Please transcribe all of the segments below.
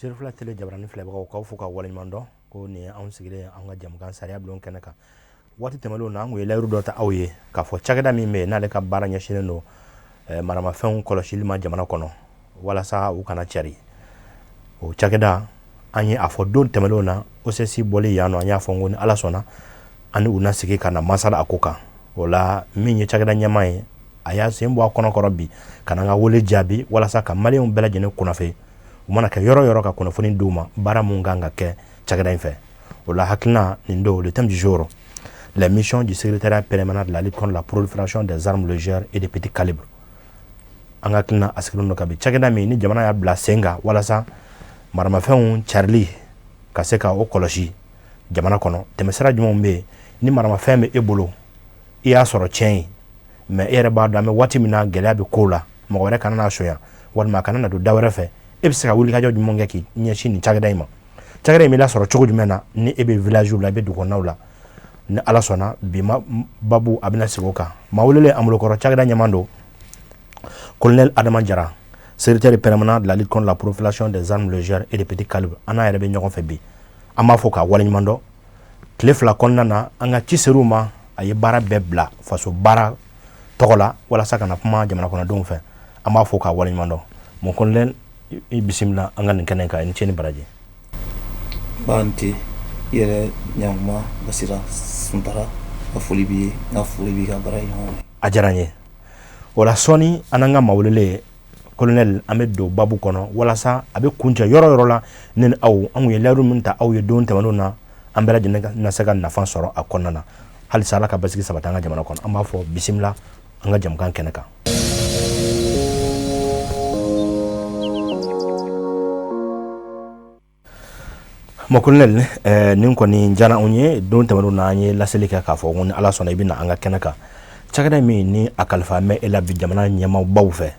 Serifila tele jabarani filɛbagaw, k'aw fo ka waleɲuman dɔn ko nin ye anw sigilen an ka jamukan sariya bulon kɛnɛ kan. Waati tɛmɛnlenw na, an kun ye layiru dɔ ta aw ye k'a fɔ cakɛda min bɛ yen n'ale ka baara ɲɛsinnen don maramafɛnw kɔlɔsili ma jamana kɔnɔ walasa u kana cari, o cakɛda, an ye a fɔ don tɛmɛnlenw na, OCS bɔli yan nɔ, an y'a fɔ ko ni Ala sɔnna, an ni u na sigi ka na masala a ko kan. O la, min ye cakɛda ɲɛmaa ye, a y'a sen bɔ a kɔnɔkɔrɔ bi ka na an ka wele jaabi walasa ka maliyɛnw bɛɛ lajɛlen kunnafoni, u mana kɛ yɔrɔ yɔrɔ, ka kunnafoni d'u ma baara mun kan ka kɛ cakɛda in fɛ. O la, hakilina nin don, le thème du jour: les missions du secrétariat permanent de la lutte contre la prolifération des armes légères et de petits calibres. An ka hakilina a sigilen don kabi cakɛda min ni jamana y'a bila sen kan walasa maramafɛnw carili ka se ka o kɔlɔsi jamana kɔnɔ, tɛmɛsira jumɛnw bɛ yen? Ni maramafɛn bɛ e bolo, i y'a sɔrɔ tiɲɛ ye, mais e yɛrɛ b'a dɔn an bɛ waati min na, gɛlɛya bɛ kow la, mɔgɔ wɛrɛ kana n'a sonya walima a kana na don da wɛrɛ fɛ, e bɛ se ka wulikajɔ jumɛn kɛ k'i ɲɛsin nin cakɛda in ma? Cakɛda in bɛ lasɔrɔ cogo jumɛn na ni e bɛ village la, i bɛ dugu kɔnɔnaw la? Ni Ala sɔnna, bi ma babu a bɛna sigi o kan. Maa welelen an bolokɔrɔ, cakɛda ɲɛmaa don, colonel Adama Jara, secrétaire permanent de la lutte contre la prolifération des armes légères et de petits calibres. An n'a yɛrɛ bɛ ɲɔgɔn fɛ bi. An b'a fɔ k'a waleɲuman dɔn. Tile 2 kɔnɔna na, an ka ci ser'u ma, a ye baara bɛɛ bila faso baara tɔgɔ la walasa ka na kuma jamana kɔnɔdenw fɛ. An b'a fɔ k'a waleɲuman dɔn. Mon colonel, i bisimila an ka nin kɛnɛ kan. I ni ce ni baraji. Ba ni ce i yɛrɛ. Ɲankuma Basira Suntara, ka foli b'i ye, n ka foli b'i ka baara ɲɔgɔn ye. A diyara n ye. O la, sɔɔni an n'an ka maa welelen colonel, an bɛ don babu kɔnɔ walasa a bɛ kuncɛ yɔrɔ yɔrɔ la. Ne ni aw, an kun ye layiru min ta aw ye don tɛmɛnenw na, an bɛɛ lajɛlen na se ka nafa sɔrɔ a kɔnɔna na. Halisa Ala ka basigi sabati an ka jamana kɔnɔ. An b'a fɔ bisimila an ka jamukan kɛnɛ kan. Mon colonel, nin kɔni diyara anw ye. Don tɛmɛnenw na, an ye laseli kɛ k'a fɔ ko ni Ala sɔnna, i bɛ na an ka kɛnɛ kan. Cakɛda min ni a kalifa mɛ e la bi jamana ɲɛmaabaw fɛ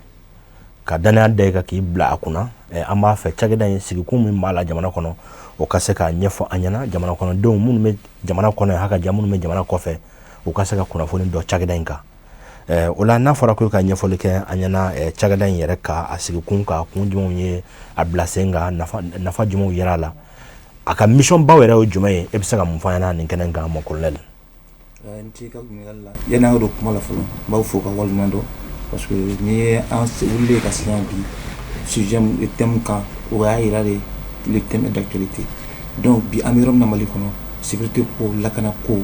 ka danaya da i kan k'i bila a kunna, an b'a fɛ cakɛda in sigikun min b'a la jamana kɔnɔ, o ka se k'a ɲɛfɔ an ɲɛna, jamana kɔnɔdenw minnu bɛ jamana kɔnɔ yan, haka minnu bɛ jamana kɔfɛ, u ka se ka kunnafoni dɔn cakɛda in kan. O la, n'a fɔra ko ka ɲɛfɔli kɛ an ɲɛna cakɛda in yɛrɛ ka a sigikun ka kun jumɛnw ye, a bila sen kan, nafa jumɛnw yɛrɛ a la, a ka mission baw yɛrɛ ye jumɛn ye, e bɛ se ka mun fɔ an ɲɛna nin kɛnɛ kan, mon colonel? N ce ka ɲininkali la. Yanni an ka don kuma la fɔlɔ, n b'aw fo ka waleɲuman dɔn, parce que n'i ye an wulilen ka se yan bi, sujet thème kan, o y'a yira de le thème est d'actualité. Donc bi, an bɛ yɔrɔ min na Mali kɔnɔ, sécurité ko, lakana ko,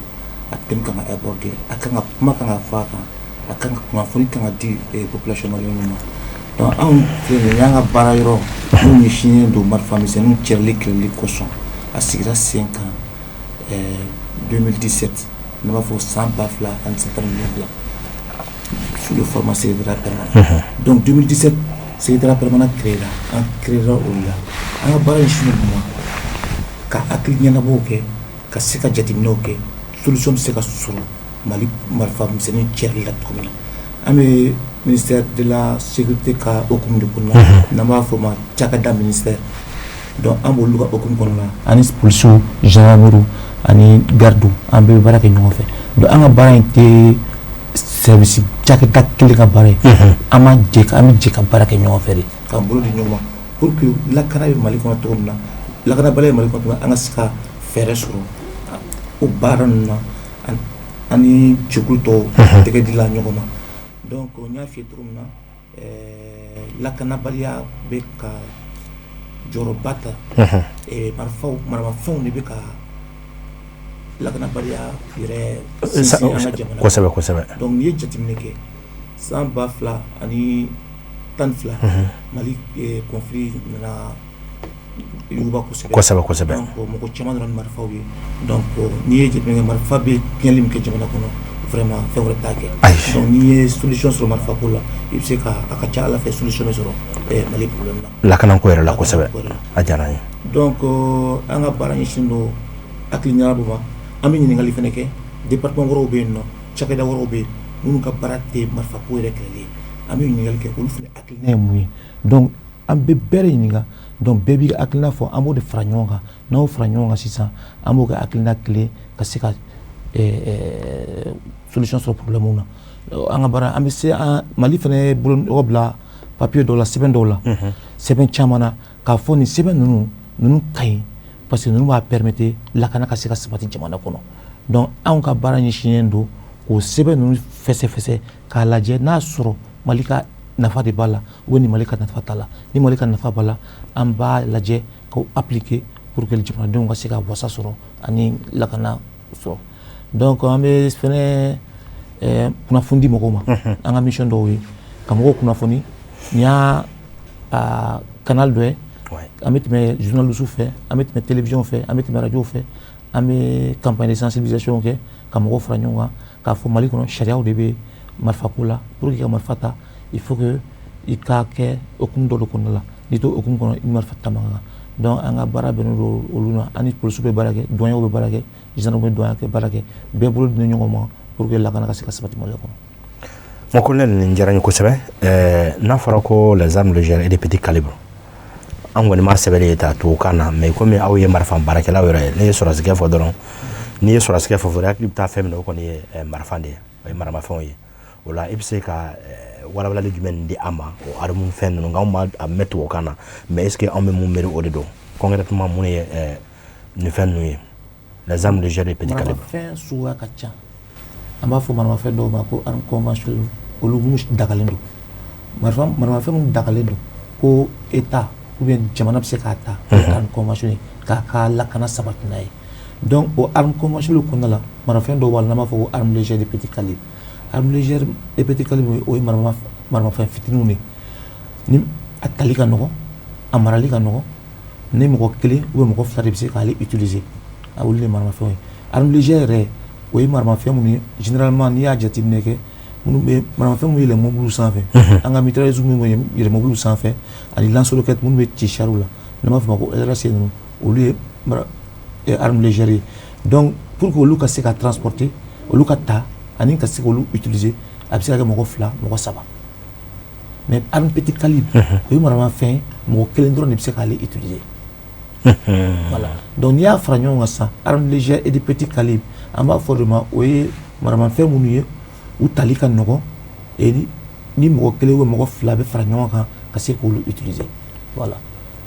a thème kan ka aborder, a kan ka kuma kan ka fɔ a kan, a kan ka kunnafoni kan ka di population malienne ma. Donc anw filɛ nin ye, y'an ka baara yɔrɔ mun ɲɛsinnen don marifa misɛnninw cɛrili kɛlɛli kosɔn, a sigira sen kan 2017, ne b'a fɔ san 2017, sous le format secrétariat permanent. Donc 2017, secrétariat permanent créé la, an créé la o la. An ka baara ɲɛsinnen don ma ka hakili ɲɛnabɔw kɛ, ka se ka jateminɛw kɛ, solution bɛ se ka sɔrɔ Mali marifa misɛnnin cɛrili la cogo min na. An bɛ ministère de la sécurité ka hokumu de kɔnɔna na, n'an b'a fɔ o ma cakɛda ministère. Donc an b'olu ka hokumu kɔnɔna na, ani polisiw, gendarmerie ani garde, an bɛɛ bɛ baara kɛ ɲɔgɔn fɛ. Donc an ka baara in tɛ service cakɛda kelen ka baara ye. An b'a jɛ, an bɛ jɛ ka baara kɛ ɲɔgɔn fɛ de, k'an bolo di ɲɔgɔn ma pour que lakana bɛ Mali kɔnɔ cogo min na, lakanabaliya bɛ Mali kɔnɔ cogo min na, an ka se ka fɛɛrɛ sɔrɔ o baara ninnu na, ani jɛkulu tɔw tɛgɛ di la ɲɔgɔn ma. Donc n y'a f'i ye cogo min na, lakanabaliya bɛ ka jɔyɔrɔba ta. Marifaw, maramafɛnw de bɛ ka lakanabaliya yɛrɛ sinsin an ka jamana. kosɛbɛ kosɛbɛ Donc n'i ye jateminɛ kɛ, san 2012, Mali conflit nana yuguba kosɛbɛ. kosɛbɛ kosɛbɛ Donc mɔgɔ caman nana ni marifaw ye. Donc n'i ye jateminɛ kɛ, marifa bɛ tiɲɛli min kɛ jamana kɔnɔ, vraiment fɛn wɛrɛ t'a kɛ. Donc n'i ye solution sɔrɔ marifa ko la, i bɛ se ka, a ka ca Ala fɛ, solution bɛ sɔrɔ Mali problème na. Lakanako yɛrɛ la, kosɛbɛ. A diyara n ye. Donc an ka baara ɲɛsinnen don hakili ɲɛnabɔ ma. An bɛ ɲininkali fana kɛ. Département wɛrɛw bɛ yen nɔ, cakɛda wɛrɛw bɛ yen minnu ka baara tɛ marifa ko yɛrɛ kɛlɛli ye. An bɛ ɲininkali kɛ, olu fana hakilina ye mun ye? Donc an bɛ bɛɛ de ɲininka. Donc bɛɛ b'i ka hakilina fɔ, an b'o de fara ɲɔgɔn kan. N'an y'o fara ɲɔgɔn kan sisan, an b'o kɛ hakilina kelen ka se ka solution sɔrɔ problème na. An ka baara, an bɛ se an Mali fana ye bolonɔ bila papier dɔw la, sɛbɛn dɔw la, sɛbɛn caman na. Ka K'a fɔ nin sɛbɛn ninnu ka ɲi parce que ninnu b'a permettre lakana ka se ka sabati jamana kɔnɔ. Donc anw ka baara ɲɛsinnen don k'o sɛbɛn ninnu fɛsɛfɛsɛ k'a lajɛ n'a sɔrɔ Mali ka nafa de b'a la ou ni Mali ka nafa t'a la. Ni Mali ka nafa b'a la, an b'a lajɛ k'o appliquer pour que jamanadenw ka se ka wasa sɔrɔ ani lakana sɔrɔ. Donc an bɛ fɛnɛ kunnafoni di mɔgɔw ma. An ka mission dɔw ye ka mɔgɔw kunnafoni. Nin y'a canal dɔ ye. An bɛ tɛmɛ journaliste fɛ, an bɛ tɛmɛ télévision fɛ, an bɛ tɛmɛ radio fɛ. An bɛ campagne de sensibilisation kɛ ka mɔgɔw fara ɲɔgɔn kan k'a fɔ Mali kɔnɔ, sariyaw de bɛ marifako la. Pour que i ka marifa ta, il faut que i ka kɛ hukumu dɔ de kɔnɔna la. N'i t'o hukumu kɔnɔ, i ni marifa ta man kan. Donc an ka baara bɛnnen don olu ma. An ni polisiw bɛ baara kɛ, douaniers bɛ baara kɛ, gendarmes bɛ douane kɛ, baara kɛ, bɛɛ bolo di ɲɔgɔn ma pour que lakana ka se ka sabati Mali kɔnɔ. Mon colonel, nin diyara n ye kosɛbɛ. N'a fɔra ko les armes légères et de petit calibre, an kɔni m'a sɛbɛnni ye ta tubabukan na, mais komi aw ye marifa baarakɛlaw yɛrɛ ye, ne ye sɔrɔdasikɛ fɔ dɔrɔn, n'i ye sɔrɔdasikɛ fɔ, hakili bɛ taa fɛn min na, o kɔni ye marifa de ye, o ye maramafɛnw ye. O la, i bɛ se ka walawalali jumɛn di an ma o arme fɛn ninnu? Anw b'a a mɛn tubabukan na, mais est ce que anw bɛ mun miiri o de don concrètement? Mun ye nin fɛn ninnu ye, les armes légères et petit calibre? Maramafɛn suguya ka ca. An b'a fɔ maramafɛn dɔw ma ko arme conventionnelle, olu minnu dagalen don. Maramafɛn minnu dagalen don ko État ou bien jamana bɛ se k'a ta, o ye arme conventionnelle k'a ka lakana sabati n'a ye. Donc o arme conventionnelle kɔnɔna la, maramafɛn dɔw b'a la n'an b'a fɔ ko arme légère de petit calibre. Arme légère de petit calibre, o ye maramafɛn fitininw de ni a tali ka nɔgɔn, a marali ka nɔgɔn, ni mɔgɔ kelen ou bien mɔgɔ fila de bɛ se k'ale utiliser. A olu de ye maramafɛnw ye. Arme légère yɛrɛ, o ye maramafɛn minnu ye, généralement n'i y'a jateminɛ kɛ, minnu bɛ maramafɛn minnu yɛlɛn mobili sanfɛ, an ka mitrailleuse minnu bɛ yɛlɛn mobili sanfɛ, ani lance-roquette minnu bɛ ci char la, n'an b'a fɔ o ma ko LRC ninnu, olu ye arme légère ye. Donc pour que olu ka se ka transporter, olu ka ta ani ka se k'olu utiliser, a bɛ se ka kɛ mɔgɔ fila, mɔgɔ saba. Mais arme petit calibre, o ye maramafɛn ye, mɔgɔ kelen dɔrɔn de bɛ se k'ale utiliser. Voilà. Donc n'i y'a fara ɲɔgɔn kan sisan, arme légère et de petit calibre, an b'a fɔ de ma, o ye maramafɛn minnu ye, u tali ka nɔgɔn et ni mɔgɔ kelen ou mɔgɔ fila bɛ fara ɲɔgɔn kan ka se k'olu utiliser. Voilà.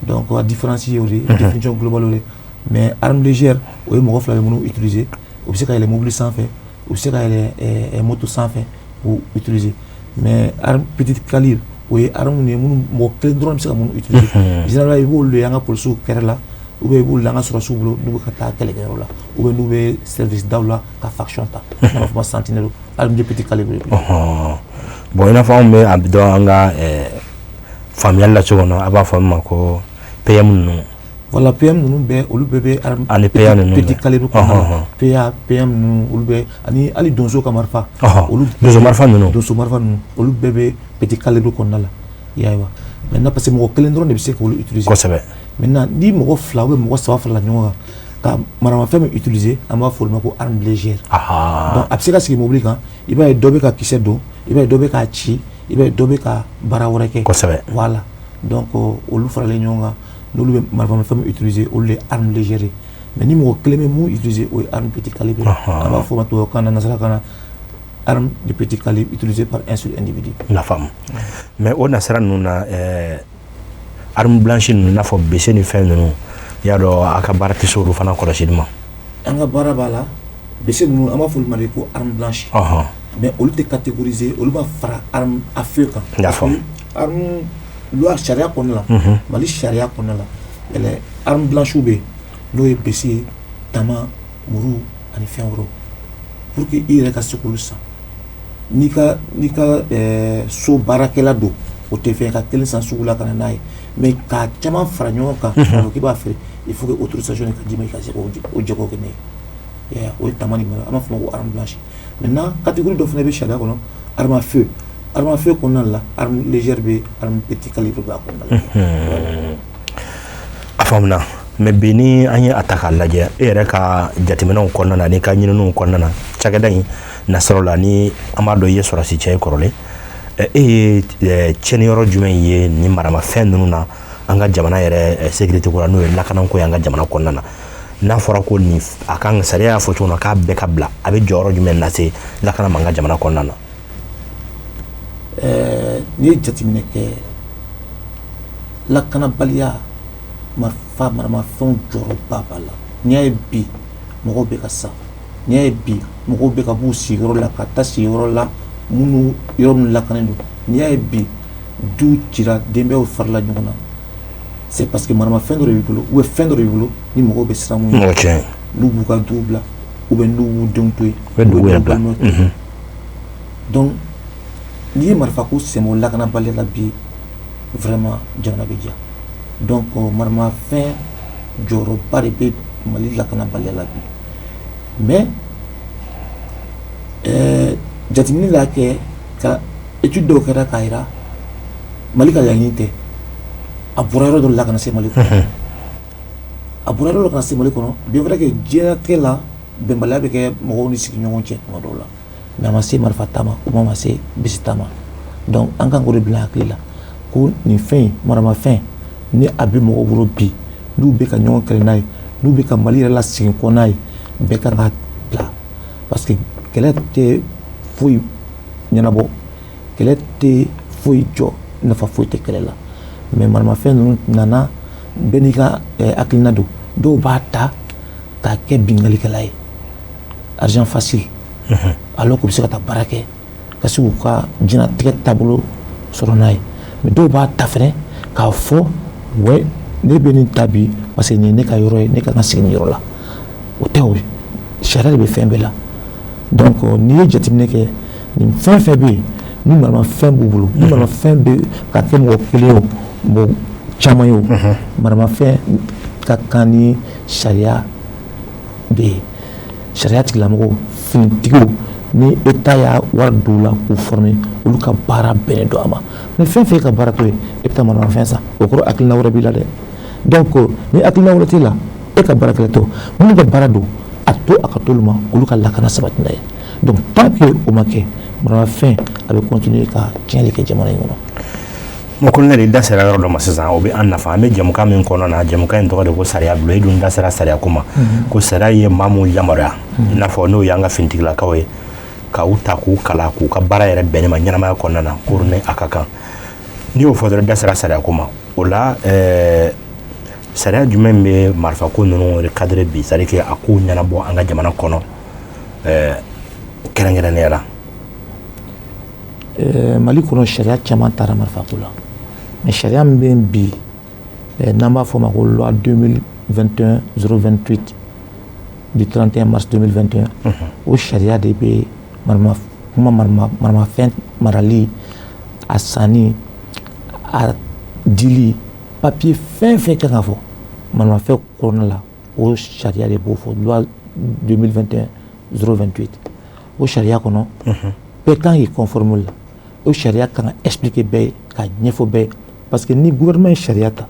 Donc a différence ye o de ye, définition globale o de ye. Mais arme légère, o ye mɔgɔ fila bɛ minnu utiliser, o bɛ se ka yɛlɛn mobili sanfɛ, o bɛ se ka yɛlɛn moto sanfɛ k'u utiliser. Mais arme petit calibre, o ye arme ye minnu mɔgɔ kelen dɔrɔn bɛ se ka minnu utiliser. Généralement, i b'olu de ye an ka polisiw kɛrɛ la, ou bien i b'olu an ka sɔrɔdasiw bolo n'u bɛ ka taa kɛlɛkɛyɔrɔ la, ou bien n'u bɛ service daw la ka faction ta, n'an b'a fɔ ma sentinelle, arme de petit calibre. Bon, i n'a fɔ anw bɛ a dɔn an ka faamuyali la cogo min na, a b'a fɔ min ma ko PM ninnu. Voilà, PM ninnu bɛɛ, olu bɛɛ bɛ arme ani PA ninnu petit calibre kɔnɔna la. PA, PM ninnu, olu bɛɛ, ani hali donso ka marifa. Olu donso marifa ninnu. Donso marifa ninnu, olu bɛɛ bɛ petit calibre kɔnɔna la, i y'a ye wa? Maintenant, parce que mɔgɔ kelen dɔrɔn de bɛ se k'olu utiliser. Maintenant, ni mɔgɔ fila ou bien mɔgɔ saba farala ɲɔgɔn kan ka maramafɛn min utiliser, an b'a fɔ olu ma ko arme légère. Donc a bɛ se ka sigi mobili kan, i b'a ye dɔ bɛ ka kisɛ don, i b'a ye dɔ bɛ k'a ci, i b'a ye dɔ bɛ ka baara wɛrɛ kɛ. Voilà. Donc olu faralen ɲɔgɔn kan, n'olu bɛ maramafɛn min utiliser, olu de ye arme légère ye. Mais ni mɔgɔ kelen bɛ mun utiliser, o ye arme petit calibre. An b'a fɔ o ma tubabukan na, nansarakan na, arme de petit calibre utilisée par un seul individu. Na faamu. Mais o nasira ninnu na, arme blanche ninnu, i n'a fɔ bese ni fɛn ninnu, i y'a dɔn a ka baara tɛ se olu fana kɔlɔsili ma? An ka baara b'a la. Bese ninnu, an b'a fɔ olu ma de ko arme blanche. Mais olu tɛ catégoriser, olu b'a fara arme à feu kan. N y'a faamu. Arme loi sariya kɔnɔna la, Mali sariya kɔnɔna la, yɛlɛ arme blanche bɛ yen, n'o ye bese ye, tama, muru ani fɛn wɛrɛw. Pour que i yɛrɛ ka se k'olu san, n'i ka so baarakɛla don, o tɛ fɛn ka kelen san sugu la ka na n'a ye. Mais k'a caman fara ɲɔgɔn kan k'a fɔ k'i b'a feere, il faut que autorisation de ka d'i ma i ka se k'o jago kɛ n'a ye. O ye tama ni muru, an b'a fɔ o ma ko arme blanche. Maintenant, catégorie dɔ fana bɛ sariya kɔnɔ, arme à feu. Arme à feu kɔnɔna la, arme légère bɛ, arme petit calibre b'a kɔnɔna la. A faamuna. Mais bi, ni an ye a ta k'a lajɛ, e yɛrɛ ka jateminɛw kɔnɔna na, n'i ka ɲininiw kɔnɔna na, cakɛda in nasiraw la, ni an b'a dɔn i ye sɔrɔdasi cɛ ye kɔrɔlen, e ye tiɲɛni yɔrɔ jumɛn ye nin maramafɛn ninnu na an ka jamana yɛrɛ sécurité ko la, n'o ye lakanako ye an ka jamana kɔnɔna na? N'a fɔra ko nin a kan, sariya y'a fɔ cogo min na k'a bɛɛ ka bila, a bɛ jɔyɔrɔ jumɛn lase lakana ma an ka jamana kɔnɔna na? N'i ye jateminɛ kɛ, lakanabaliya Marifa, maramafɛnw jɔyɔrɔba b'a la. N'i y'a ye bi mɔgɔw bɛ ka sa, n'i y'a ye bi mɔgɔw bɛ ka b'u sigiyɔrɔ la ka taa sigiyɔrɔ la minnu yɔrɔ minnu lakanen don, n'i y'a ye bi duw cira, denbayaw farala ɲɔgɔn na, c'est parce que maramafɛn dɔ de b'i bolo ou bien fɛn dɔ de b'i bolo ni mɔgɔw bɛ siran mun ɲɛ, n'u b'u ka duw bila ou bien n'u b'u denw to yen. U bɛ dugu yɛrɛ bila. Donc n'i ye marifa ko senbɔ lakanabaliya la bi, vraiment jamana bɛ diya. Donc maramafɛn jɔyɔrɔba de bɛ Mali lakanabaliya la bi. Mais jateminɛ y'a kɛ ka étude dɔw kɛra k'a jira Mali ka laɲini tɛ, a bɔra yɔrɔ dɔ la ka na se Mali kɔnɔ, a bɔra yɔrɔ dɔ ka na se Mali kɔnɔ. Bien vrai que diɲɛlatigɛ la, bɛnbaliya bɛ kɛ mɔgɔw ni sigiɲɔgɔn cɛ tuma dɔw la, mais a ma se marifa ta ma ou a ma se bisi ta ma. Donc an kan k'o de bila hakili la ko nin fɛn in, maramafɛn, ni a bɛ mɔgɔw bolo bi, n'u bɛ ka ɲɔgɔn kɛlɛ n'a ye, n'u bɛ ka Mali yɛrɛ lasegin kɔ n'a ye, bɛɛ kan ka bila, parce que kɛlɛ tɛ foyi ɲɛnabɔ, kɛlɛ tɛ foyi jɔ, nafa foyi tɛ kɛlɛ la. Mais maramafɛn ninnu nana, bɛɛ n'i ka hakilina don. Dɔw b'a ta k'a kɛ binkannikɛla ye, argent facile, alors k'u bɛ se ka taa baara kɛ ka se k'u ka diɲɛlatigɛ taabolo sɔrɔ n'a ye. Mais dɔw b'a ta fɛnɛ k'a fɔ: ouais, ne bɛ nin ta bi parce que nin ye ne ka yɔrɔ ye, ne ka kan ka sigi nin yɔrɔ la. O tɛ, o sariya de bɛ fɛn bɛɛ la. Donc n'i ye jateminɛ kɛ, nin fɛn fɛn bɛ yen ni maramafɛn b'u bolo, ni maramafɛn bɛ ka kɛ mɔgɔ kelen ye o, mɔgɔ caman ye o, maramafɛn ka kan ni sariya de ye. Sariya tigilamɔgɔw, finitigiw, ni État y'a wari don u la k'u former, olu ka baara bɛnnen don a ma. Mais fɛn fɛn ka baara to ye, e bɛ taa maramafɛn san, o kɔrɔ hakilina wɛrɛ b'i la dɛ. Donc ni hakilina wɛrɛ t'e la, e ka baara kɛlɛ tɛ, minnu ka baara don, a to a ka t'olu ma, olu ka lakana sabati n'a ye. Donc tant que o ma kɛ, maramafɛn a bɛ continuer ka tiɲɛli kɛ jamana in kɔnɔ. Mon colonel, i da sera yɔrɔ dɔ ma sisan, o bɛ an nafa. An bɛ jamukan min kɔnɔ na, jamukan in tɔgɔ de ko sariya bulon. E dun da sera sariya ko ma, ko sariya ye maa mun yamaruya, i n'a fɔ n'o y'an ka finitigilakaw ye, k'u ta k'u kala k'u ka baara yɛrɛ bɛn ne ma ɲɛnamaya kɔnɔna na, ko ni a ka kan. N'i y'o fɔ dɔrɔn, i da sera sariya ko ma. O la, sariya jumɛn bɛ marifako ninnu cadre bi, c'est à dire que a kow ɲɛnabɔ an ka jamana kɔnɔ, kɛrɛnkɛrɛnnenya la? Mali kɔnɔ, sariya caman taara marifako la, mais sariya min bɛ yen bi, n'an b'a fɔ o ma ko loi 2021 028 du 31 mars 2021, o sariya de bɛ marama kuma maramafɛn marali, a sanni, a dili, papier fɛn fɛn kan ka fɔ maramafɛn kɔnɔna la, o sariya de b'o fɔ, loi 2021 028. O sariya kɔnɔ, bɛɛ kan k'i conformer la. O sariya kan ka expliquer bɛɛ ye, ka ɲɛfɔ bɛɛ ye, parce que ni gouvernement ye sariya ta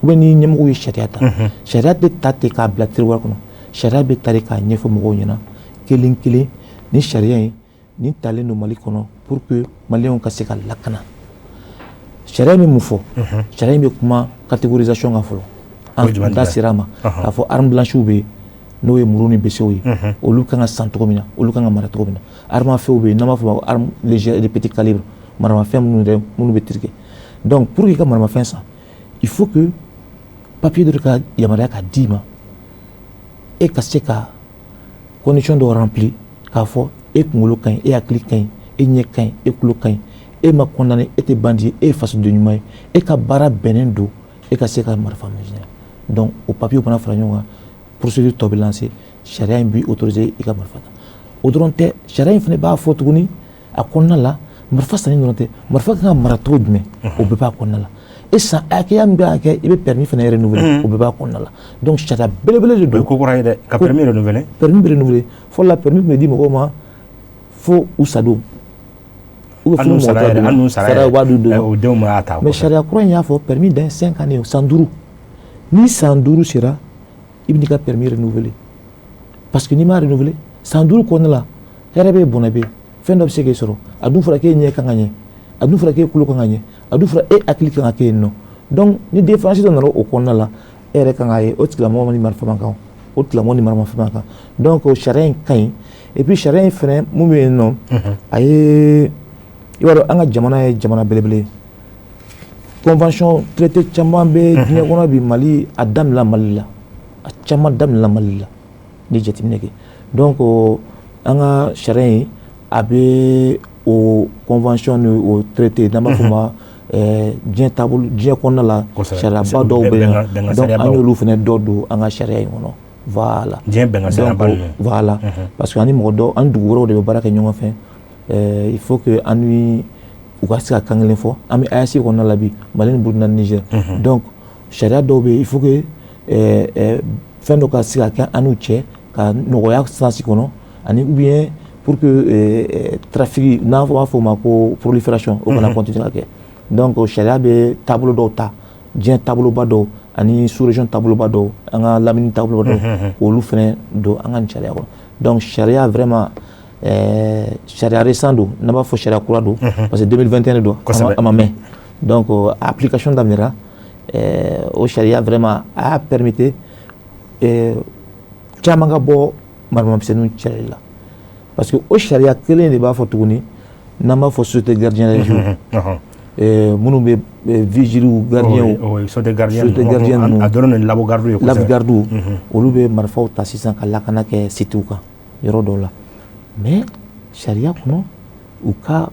ou bien ni ɲɛmɔgɔw ye sariya ta, sariya tɛ ta ten k'a bila tiroir kɔnɔ. Sariya bɛ ta de k'a ɲɛfɔ mɔgɔw ɲɛna kelen kelen. Ni sariya in nin talen don Mali kɔnɔ pour que maliyɛnw ka se ka lakana. Sariya in bɛ mun fɔ? Sariya in bɛ kuma catégorisation kan fɔlɔ. An da sera a ma k'a fɔ arme blanche bɛ yen, n'o ye muru ni besew ye, olu kan ka san cogo min na, olu kan ka mara cogo min na. Arme à feu bɛ yen, n'an b'a fɔ o ma ko arme légère et de petit calibre, maramafɛn minnu yɛrɛ minnu bɛ tirike. Donc pour que i ka maramafɛn san, il faut que papier dɔ de ka yamaruya ka d'i ma, e ka se ka condition dɔ remplir k'a fɔ e kunkolo ka ɲi, e hakili ka ɲi, e ɲɛ ka ɲi, e tulo ka ɲi, e ma condamné, e tɛ bandit ye, e ye fasoden ɲuman ye, e ka baara bɛnnen don e ka se ka marifa minɛ. Donc o papier mana fara ɲɔgɔn kan, procédure tɔ bɛ lancer, sariya in b'i autoriser i ka marifa ta. O dɔrɔn tɛ, sariya in fana b'a fɔ tuguni a kɔnɔna la, marifa sanni dɔrɔn tɛ, marifa kan ka mara cogo jumɛn, o bɛɛ b'a kɔnɔna la. E san hakɛya min bɛ kɛ, i bɛ permis fana renouveler, o bɛɛ b'a kɔnɔna la. Donc sariya belebele de don. O ye ko kura ye dɛ, ka permis renouveler. Permis bɛ renouveler. Fɔlɔ la, permis tun bɛ di mɔgɔw ma fo u sadon ou bien fo mɔgɔ t'a d'u sara, u b'a d'u don. O denw b'a ta. Mais sariya kura in y'a fɔ permis dan ye 5 années, san 5. Ni san 5 sera, i bɛ n'i ka permis renouveler, parce que n'i m'a renouveler san 5 kɔnɔna la, hɛrɛ bɛ yen, bɔnɛ bɛ yen, fɛn dɔ bɛ se k'e sɔrɔ. A dun fɔra k'e ɲɛ kan ka ɲɛ, a dun fɔra k'e tulo kan ka ɲɛ, a dun fɔra e hakili kan ka kɛ yen nɔ. Donc ni défaillance dɔ nana o kɔnɔna la, e yɛrɛ kan k'a ye o tigilamɔgɔ ni marifa man kan, o tigilamɔgɔ ni maramafɛn man kan. Donc o sariya in ka ɲi. Et puis sariya in fɛnɛ mun bɛ yen nɔ, a ye, i b'a dɔn, an ka jamana ye jamana belebele ye. Convention, traité caman bɛ diɲɛ kɔnɔ bi. Mali a daminɛla Mali la, a caman daminɛla Mali la ni jateminɛ kɛ. Donc an ka sariya in, a bɛ o convention ni o traité, n'an b'a fɔ o ma diɲɛ taabolo, diɲɛ kɔnɔna la sariyaba dɔw bɛ yen. Donc an y'olu fana dɔ don an ka sariya in kɔnɔ, voilà. Diɲɛ bɛnkan sariyaba ninnu. Voilà, parce que ani mɔgɔ dɔw, an dugu wɛrɛw de bɛ baara kɛ ɲɔgɔn fɛ. Il faut que an ni u ka se ka kan kelen fɔ. An bɛ AES kɔnɔna la bi, Mali ni Burukina ni Niger. Donc sariya dɔw bɛ yen, il faut que fɛn dɔ ka se ka kɛ an n'u cɛ ka nɔgɔya sens kɔnɔ, ani ou bien pour que trafic, n'an b'a fɔ o ma ko prolifération, o kana continuer ka kɛ. Donc sariya bɛ taabolo dɔw ta, diɲɛ taaboloba dɔw ani sous région taaboloba dɔw, an ka lamini taaboloba dɔw, k'olu fana don an ka nin sariya kɔnɔ. Donc sariya vraiment, sariya récent don, n'an b'a fɔ sariya kura don, parce que 2021 de don, a ma mɛn. Donc application daminɛra. O sariya vraiment a y'a permettre caman ka bɔ maramamisɛnninw cɛli la, parce que o sariya kelen de b'a fɔ tuguni, n'an b'a fɔ société gardien région, minnu bɛ vigile, gardien. Société gardien. Société gardien ninnu. A dɔnnen don labo garde ye. Labo garde, olu bɛ marifaw ta sisan ka lakana kɛ sitew kan yɔrɔ dɔw la. Mais sariya kɔnɔ, u ka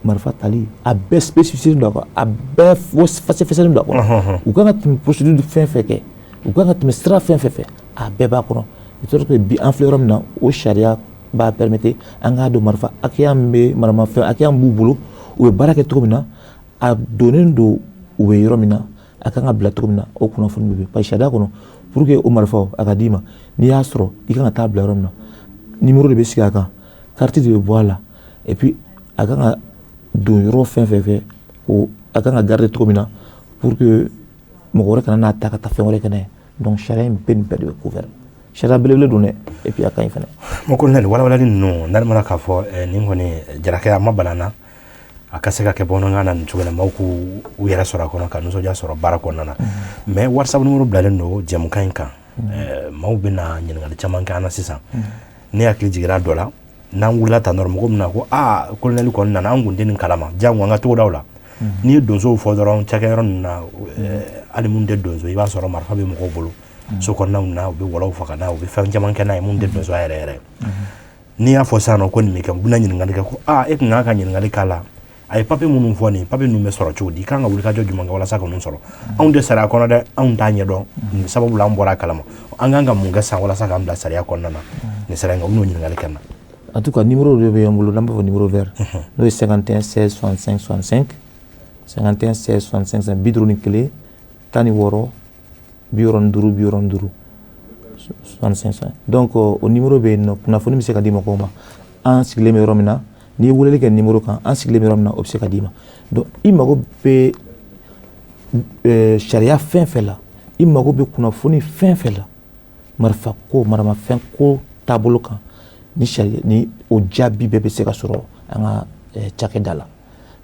marifa tali, a bɛɛ spécifié don a kɔnɔ, a bɛɛ fɛsɛfɛsɛlen don a kɔnɔ. U kan ka tɛmɛ procédure fɛn fɛn kɛ, u kan ka tɛmɛ sira fɛn fɛn fɛ, a bɛɛ b'a kɔnɔ. De sorte que bi an filɛ yɔrɔ min na, o sariya b'a permettre an k'a dɔn marifa hakɛya min bɛ, maramafɛn hakɛya min b'u bolo, u bɛ baara kɛ cogo min na, a donnen don u bɛ yɔrɔ min na, a kan ka bila cogo min na, o kunnafoni bɛ yen. Parce que sariya kɔnɔ, pour que o marifaw a ka d'i ma, n'i y'a sɔrɔ, i kan ka taa bila yɔrɔ min na, numéro de bɛ sigi a kan, carte de bɛ bɔ a la, et puis a kan ka don yɔrɔ fɛn fɛn fɛ, o a kan ka garder cogo min na pour que mɔgɔ wɛrɛ kana n'a ta ka taa fɛn wɛrɛ kɛ n'a ye. Donc sariya in bɛɛ, nin bɛɛ de bɛ couvert. Sariya belebele don dɛ, et puis a ka ɲi fɛnɛ. Mon colonel, walawalali ninnu n'ale mana k'a fɔ nin kɔni, jarakɛ a ma bala n na a ka se ka kɛ bamanankan na nin cogo la, maaw k'u u yɛrɛ sɔrɔ a kɔnɔ ka nisɔndiya sɔrɔ baara kɔnɔna na. Mais WhatsApp numéro bilalen don jɛmukan in kan, maaw bɛna ɲininkali caman kɛ an na sisan. Ne hakili jiginra dɔ la, n'an wulila tan dɔrɔn, mɔgɔ min na ko aa, colonel kɔni nana, an kun tɛ nin kalama. Jango an ka togodaw la, n'i ye donsow fɔ dɔrɔn, cakɛyɔrɔ ninnu na, hali mun tɛ donso, i b'a sɔrɔ marifa bɛ mɔgɔw bolo so kɔnɔnaw na, u bɛ wɔlɔw faga n'a ye, u bɛ fɛn caman kɛ n'a ye mun tɛ donsoya yɛrɛ yɛrɛ. N'i y'a fɔ sisan nɔ ko nin bɛ kɛ, u bɛna ɲininkali kɛ ko aa, e kun kan ka ɲininkali k'a la, a ye papiye minnu fɔ, nin papiye ninnu bɛ sɔrɔ cogo di? I kan ka wuli ka jɔ jumɛn kɛ walasa ka ninnu sɔrɔ? Anw tɛ sariya kɔnɔ dɛ, anw t'a ɲɛdɔn, nin sababu la an bɔra a kalama. An kan ka mun kɛ sisan walasa k'an bila sariya kɔnɔna na nin sariya in kan? U bɛn'o ɲininkali kɛ n na. En tout cas, numéro dɔ bɛ n bolo, n'an b'a fɔ numéro vert, n'o ye 51 16 65 65, 51 16 65, 51 16 65 65 65. Donc o numéro bɛ yen nɔ, kunnafoni bɛ se ka di mɔgɔw ma. An sigilen bɛ yɔrɔ min na, n'i ye weleli kɛ numéro kan, an sigilen bɛ yɔrɔ min na, o bɛ se ka d'i ma. Donc i mago bɛ sariya fɛn fɛn la, i mago bɛ kunnafoni fɛn fɛn la, marifa ko, maramafɛn ko taabolo kan, ni sariya ni o jaabi bɛɛ bɛ se ka sɔrɔ an ka cakɛda la.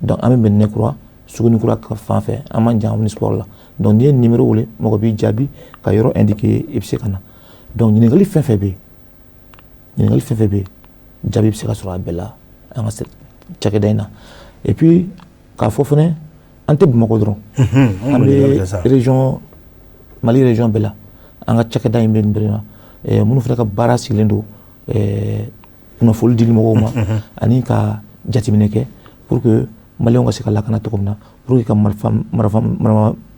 Donc an bɛ Mɛdinɛ Kura, Suguni Kura fan fɛ, an man jan Omnisport la. Donc n'i ye numéro wele, mɔgɔ b'i jaabi ka yɔrɔ indiquer, i bɛ se ka na. Donc ɲininkali fɛn fɛn bɛ yen, ɲininkali fɛn fɛn bɛ yen, jaabi bɛ se ka sɔrɔ a bɛɛ la an ka cakɛda in na. Et puis k'a fɔ fɛnɛ, an tɛ Bamakɔ dɔrɔn, an bɛ région, Mali région bɛɛ la. An ka cakɛda in bɛ nin bɛɛ la, minnu fana ka baara sigilen don kunnafoni dili mɔgɔw ma ani ka jateminɛ kɛ pour que maliyɛnw ka se ka lakana cogo min na, pour que ka marifa, marifa,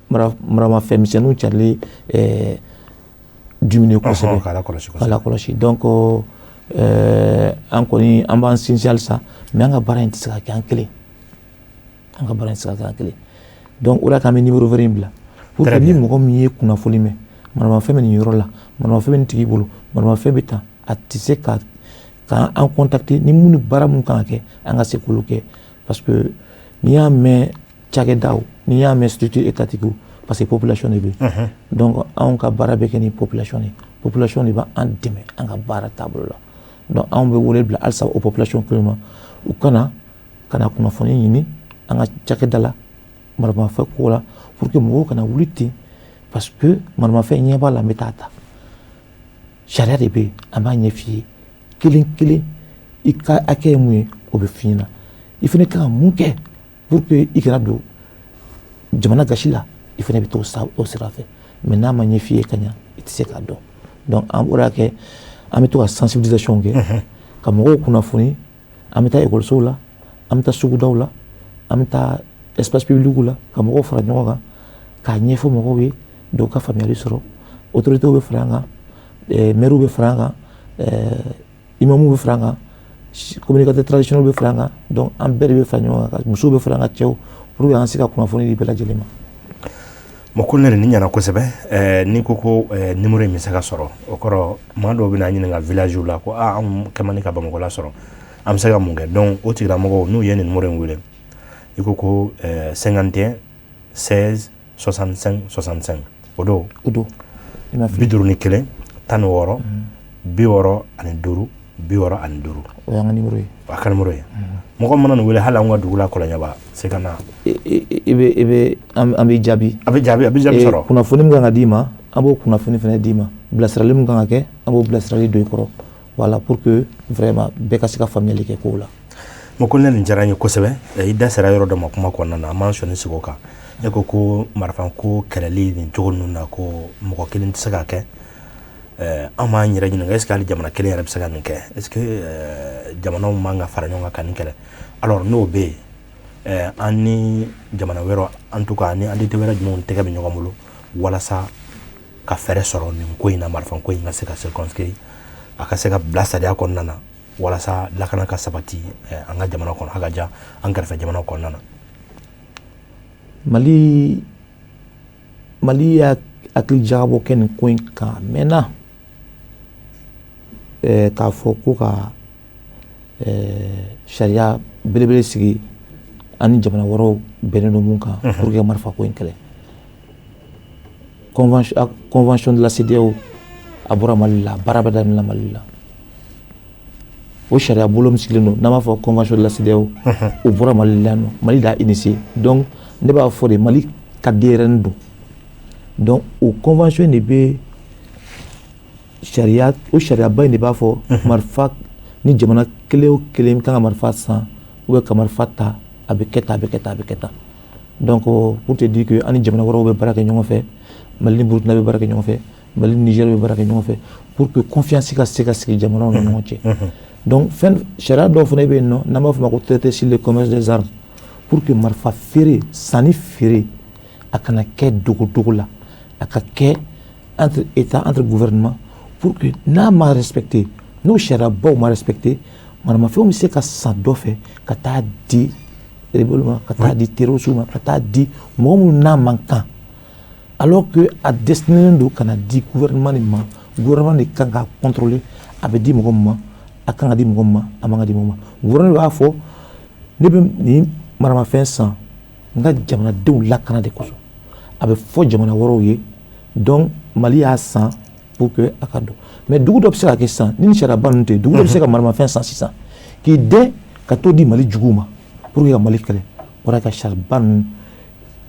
maramafɛn misɛnninw carili diminuer kosɛbɛ. K'a lakɔlɔsi. K'a lakɔlɔsi. Donc an kɔni, an b'an sinsin halisa, mais an ka baara in tɛ se ka kɛ an kelen, an ka baara in tɛ se ka kɛ an kelen. Donc o de k'an bɛ numéro vert in bila pour que ni mɔgɔ min ye kunnafoni mɛn, maramafɛn bɛ nin yɔrɔ la, maramafɛn bɛ nin tigi bolo, maramafɛn bɛ tan, a tɛ se ka k'an contacter ni mun ni baara mun kan ka kɛ, an ka se k'olu kɛ. Parce que n'i y'a mɛn cakɛdaw, n'i y'a mɛn structure étatique, parce que population de bɛ yen. Donc anw ka baara bɛ kɛ ni population de ye, population de b'an dɛmɛ an ka baara taabolo la. Donc anw bɛ wele bila halisa o population kelen ma, u kana ka na kunnafoni ɲini an ka cakɛda la maramafɛn ko la, pour que mɔgɔw kana wuli ten parce que maramafɛn ɲɛ b'a la, n bɛ taa ta. Sariya de bɛ yen, an b'a ɲɛ f'i ye kelen kelen, i ka hakɛ ye mun ye, o bɛ f'i ɲɛna, i fana kan ka mun kɛ pour que i kana don. Jamana gasi la, i fana bɛ t'o o sira fɛ. Mais n'a ma ɲɛ f'i ye ka ɲa, i tɛ se k'a dɔn. Donc an bɔra kɛ, an bɛ to ka sensibilisation kɛ ka mɔgɔw kunnafoni. An bɛ taa ekɔlisow la, an bɛ taa sugudaw la, an bɛ taa espace public la, ka mɔgɔw fara ɲɔgɔn kan k'a ɲɛfɔ mɔgɔw ye, dɔw ka faamuyali sɔrɔ. Autorités bɛ fara an kan, maires bɛ fara an kan, imamuw bɛ fara an kan, communicateurs traditionnels bɛ fara an kan. Donc an bɛɛ de bɛ fara ɲɔgɔn kan, musow bɛ fara an kan, cɛw, pour que an se ka kunnafoni di bɛɛ lajɛlen ma. Bon, colonel, nin ɲɛna kosɛbɛ. N'i ko numéro in bɛ se ka sɔrɔ, o kɔrɔ maa dɔw bɛna ɲininka village la ko aa, anw kɛ man di ka Bamakɔ la sɔrɔ, an bɛ se ka mun kɛ? Donc o tigilamɔgɔw, n'u ye nin numéro in wele, i ko 51 16 65 65, o don? O don. 51 16 65 65. O y'an ka numéro ye. A ka numéro ye. Mɔgɔ mana nin wele, hali an ka dugu la, Kɔlɔnjɛba se ka na. I bɛ an b'i jaabi. A bɛ jaabi, a bɛ jaabi sɔrɔ. Kunnafoni min kan ka d'i ma, an b'o kunnafoni fana d'i ma. Bilasirali min kan ka kɛ, an b'o bilasirali don i kɔrɔ. Voilà, pour que vraiment bɛɛ ka se ka faamuyali kɛ kow la. Bon, colonel, nin diyara n ye kosɛbɛ. I da sera yɔrɔ dɔ ma kuma kɔnɔna na, an b'an sɔnni sigi o kan. E ko marifanko kɛlɛli nin cogo ninnu na, ko mɔgɔ kelen tɛ se k'a kɛ. An b'an yɛrɛ ɲininka, est ce que hali jamana kelen yɛrɛ bɛ se ka nin kɛ? Est ce que jamanaw man ka fara ɲɔgɔn kan ka nin kɛlɛ? Alors n'o bɛ yen, an ni jamana wɛrɛ, en tout cas ni entité wɛrɛ jumɛnw tɛgɛ bɛ ɲɔgɔn bolo walasa ka fɛɛrɛ sɔrɔ nin ko in na, marifanko in ka se ka circonscrire, a ka se ka bila sariya kɔnɔna na, walasa lakana ka sabati an ka jamana kɔnɔ, haka ja an kɛrɛfɛ jamanaw kɔnɔna na? Mali y'a hakili jagabɔ kɛ nin ko in kan a mɛnna, k'a fɔ ko ka sariya belebele sigi an ni jamana wɛrɛw bɛnnen don mun kan pour que ka marifa ko in kɛlɛ. Convention de la CEDEAO, a bɔra Mali la, baara bɛɛ daminɛna Mali la. O sariya bolo min sigilen don, n'an b'a fɔ convention de la CEDEAO, o bɔra Mali la yan nɔ, Mali de y'a initié. Donc ne b'a fɔ de, Mali ka denyɛrɛnin don. Donc o convention de bɛ sariya, o sariyaba in de b'a fɔ marifa ni jamana kelen o kelen kan ka marifa san ou bien ka marifa ta, a bɛ kɛ tan, a bɛ kɛ tan, a bɛ kɛ tan. Donc pour te dire que an ni jamana wɛrɛw bɛ baara kɛ ɲɔgɔn fɛ, Mali ni Burukina bɛ baara kɛ ɲɔgɔn fɛ, Mali ni Niger bɛ baara kɛ ɲɔgɔn fɛ, pour que confiance ka se ka sigi jamanaw ni ɲɔgɔn cɛ. Donc fɛn sariya dɔw fana bɛ yen nɔ, n'an b'a fɔ o ma ko traité sur le commerce des armes, pour que marifa feere, sanni feere, a kana kɛ dogodogo la, a ka kɛ entre état, entre gouvernement, pour que n'a ma respecté, n'o sariyabaw ma respecté, maramafɛnw bɛ se ka san dɔ fɛ ka taa di rebelle ma, ka taa di terroriste ma, ka taa di mɔgɔ minnu n'a man kan, alors que a destiné don ka na di gouvernement de ma. Gouvernement de kan ka contrôler a bɛ di mɔgɔ min ma, a kan ka di mɔgɔ min ma, a man ka di mɔgɔ min ma. Gouvernement b'a fɔ ne bɛ nin maramafɛn san n ka jamanadenw lakana de kosɔn. A bɛ fɔ jamana wɛrɛw ye. Donc Mali y'a san pour que a ka dɔn. Mais dugu dɔ bɛ se ka kɛ sisan ni sariyaba ninnu tɛ, dugu dɔ bɛ se ka maramafɛn san sisan k'i dɛn ka t'o di Mali juguw ma pour que ka Mali kɛlɛ. O ka sariyaba ninnu,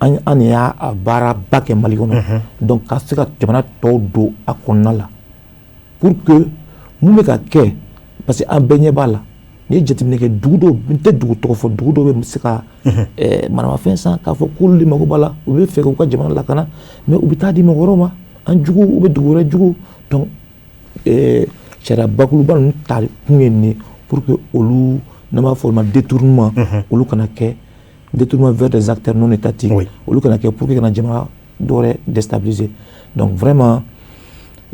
an de y'a baaraba kɛ Mali kɔnɔ. Donc ka se ka jamana tɔw don a kɔnɔna la pour que mun bɛ ka kɛ, parce que an bɛɛ ɲɛ b'a la. N'i ye jateminɛ kɛ, dugu dɔw, n tɛ dugu tɔgɔ fɔ, dugu dɔw bɛ se ka maramafɛn san k'a fɔ k'olu de mago b'a la, u bɛ fɛ k'u ka jamana lakana, mais u bɛ taa di mɔgɔ wɛrɛw ma, an jugu, u bɛ dugu wɛrɛ jugu. Donc sariya bakuruba ninnu ta kun ye nin ye, pour que olu, n'an b'a fɔ olu ma détournement, olu kana kɛ, détournement vers des acteurs non étatiques, olu kana kɛ pour que kana jamana dɔ wɛrɛ déstabiliser. Donc vraiment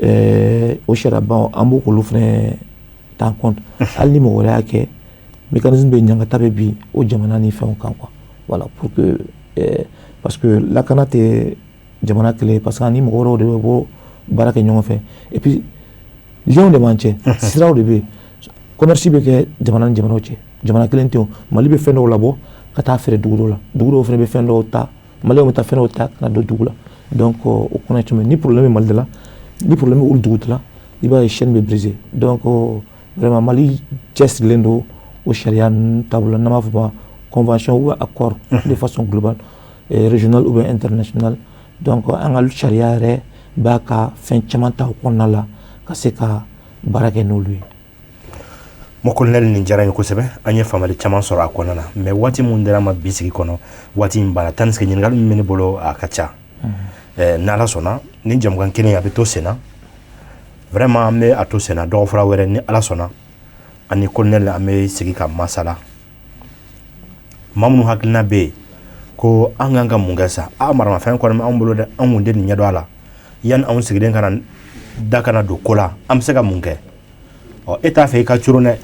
o sariyaba, an b'o k'olu fɛnɛ ta en compte. Hali ni mɔgɔ wɛrɛ y'a kɛ, mécanisme bɛ, ɲangata bɛ bin o jamana ni fɛnw kan quoi. Voilà, pour que parce que lakana tɛ jamana kelen, parce que ani mɔgɔ wɛrɛw de bɛ bɔ baara kɛ ɲɔgɔn fɛ. Et puis liens de b'an cɛ, siraw de bɛ yen, commerce bɛ kɛ jamana ni jamanaw cɛ, jamana kelen tɛ. O Mali bɛ fɛn dɔw labɔ ka taa feere dugu dɔw la, dugu dɔw fana bɛ fɛn dɔw ta, Maliyɛnw bɛ taa fɛn dɔw ta ka na don dugu la. Donc o connexion, ni problème bɛ Mali de la, ni problème bɛ olu dugu de la, i b'a ye chaîne bɛ briser. Donc vraiment Mali cɛsirilen don o sariya ninnu taabolo la, n'an b'a fɔ o ma convention ou accord, de façon globale, régionale ou bien internationale. Donc an ka sariya yɛrɛ b'a ka fɛn caman ta o kɔnɔna la ka se ka baara kɛ n'olu ye. Mon colonel, nin diyara n ye kosɛbɛ. An ye faamuyali caman sɔrɔ a kɔnɔna na, mais waati mun dira ma bi sigi kɔnɔ, waati in banna. Tandis que ɲininkali min bɛ ne bolo, a ka ca. N'Ala sɔnna, ni jamukan kelen a bɛ to sen na, vraiment an bɛ a to sen na. Dɔgɔfura wɛrɛ, ni Ala sɔnna, ani colonel an bɛ sigi ka masala. Maa minnu hakilina bɛ yen ko an kan ka mun kɛ sa, a maramafɛn kɔni bɛ anw bolo dɛ, anw kun tɛ nin ɲɛdɔn a la, yanni anw sigilen ka na da kana don ko la, an bɛ se ka mun kɛ? Ɔ, e t'a fɛ i ka coron dɛ,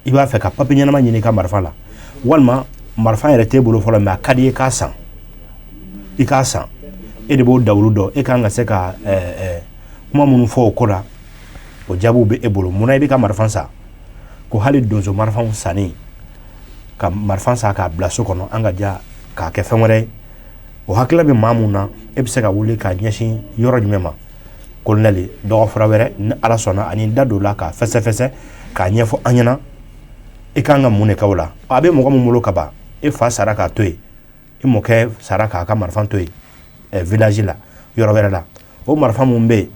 i b'a fɛ ka papiye ɲɛnama ɲini i ka marifa la, walima marifa yɛrɛ t'e bolo fɔlɔ, mais a ka di i ye k'a san, i k'a san, e de b'o dawulu dɔn. E kan ka se ka kuma minnu fɔ o ko la, o jaabiw bɛ e bolo. Munna i bɛ ka marifa san? Ko hali donso marifaw sanni, ka marifa san k'a bila so kɔnɔ, an ka ja k'a kɛ fɛn wɛrɛ ye, o hakilila bɛ maa mun na, e bɛ se ka wuli k'a ɲɛsin yɔrɔ jumɛn ma? Colonel, dɔgɔfura wɛrɛ, ni Ala sɔnna, ani da don la k'a fɛsɛfɛsɛ k'a ɲɛfɔ an ɲɛna, i kan ka mun de kɛ o la. A bɛ mɔgɔ min bolo ka ban, e fa sara k'a to yen, i mɔkɛ sara k'a ka marifa to yen village la, yɔrɔ wɛrɛ la, o marifa mun bɛ yen,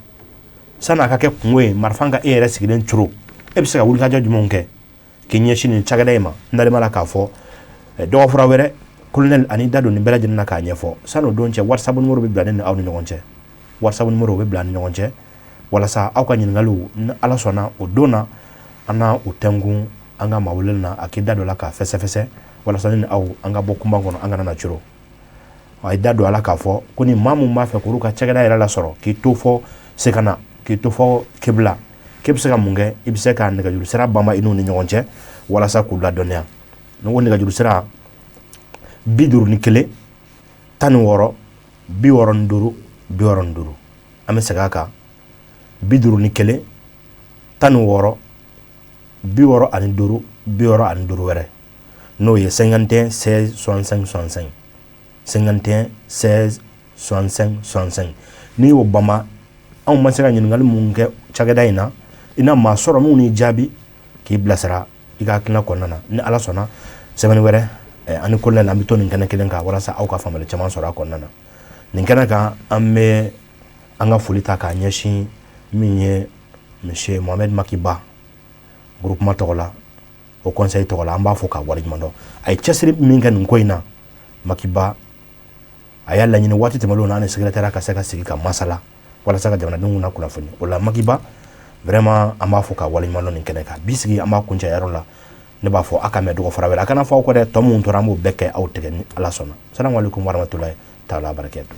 san'a ka kɛ kungo ye, marifa ka e yɛrɛ sigilen coro, e bɛ se ka wulikajɔ jumɛnw kɛ k'i ɲɛsin nin cakɛda in ma? N dalen b'a la k'a fɔ dɔgɔfura wɛrɛ, colonel ani da don nin bɛɛ lajɛlen na k'a ɲɛfɔ. San'o don cɛ, WhatsApp numéro bɛ bila ne ni aw ni ɲɔgɔn cɛ, WhatsApp numéro bɛ bila ni ɲɔgɔn cɛ walasa aw ka ɲininkaliw, ni Ala sɔnna, o don na an na o tɛnkun an ka maa welelen na, a k'i da don la k'a fɛsɛfɛsɛ walasa ne ni aw an ka bɔ kunba kɔnɔ, an kana na coro. A ye da don a la k'a fɔ ko ni maa mun b'a fɛ k'olu ka cakɛda yɛrɛ lasɔrɔ, k'i to fɔ Sekana, k'i to fɔ Kebila, k'e bɛ se ka mun kɛ? I bɛ se ka nɛgɛjuru sira banba i n'u ni ɲɔgɔn cɛ walasa k'u ladɔnniya. Ni ko nɛgɛjuru sira 51 16 65 65, an bɛ segin a kan, 51 16 65 65 wɛrɛ, n'o ye 51 16 65 65, 51 16 65 65. N'i y'o banba, anw ma se ka ɲininkali mun kɛ cakɛda in na, i na maa sɔrɔ minnu y'i jaabi k'i bilasira i ka hakilina kɔnɔna na. Ni Ala sɔnna, semaine wɛrɛ, ani colonel an bɛ to nin kɛnɛ kelen kan walasa aw ka faamuyali caman sɔrɔ a kɔnɔna na. Nin kɛnɛ kan, an bɛ an ka foli ta k'a ɲɛsin min ye monsieur Mohamed Makiba, groupement tɔgɔ la, o conseil tɔgɔ la, an b'a fɔ k'a waleɲuman dɔn. A ye cɛsiri min kɛ nin ko in na, Makiba, a y'a laɲini waati tɛmɛnlenw na, an ni secrétaire ka se ka sigi ka masala walasa ka jamanadenw na kunnafoni o la. Makiba, vraiment an b'a fɔ k'a waleɲuman dɔn nin kɛnɛ kan. Bi sigi, an b'a kuncɛ yɔrɔ la. Ne b'a fɔ a ka mɛn dɔgɔ fara wɛrɛ, a kana fɔ aw kɔ dɛ, tɔ mun tora, an b'o bɛɛ kɛ aw tigɛ ni Ala sɔnna. Salamu aleykum warahmatulahi taala barakatu.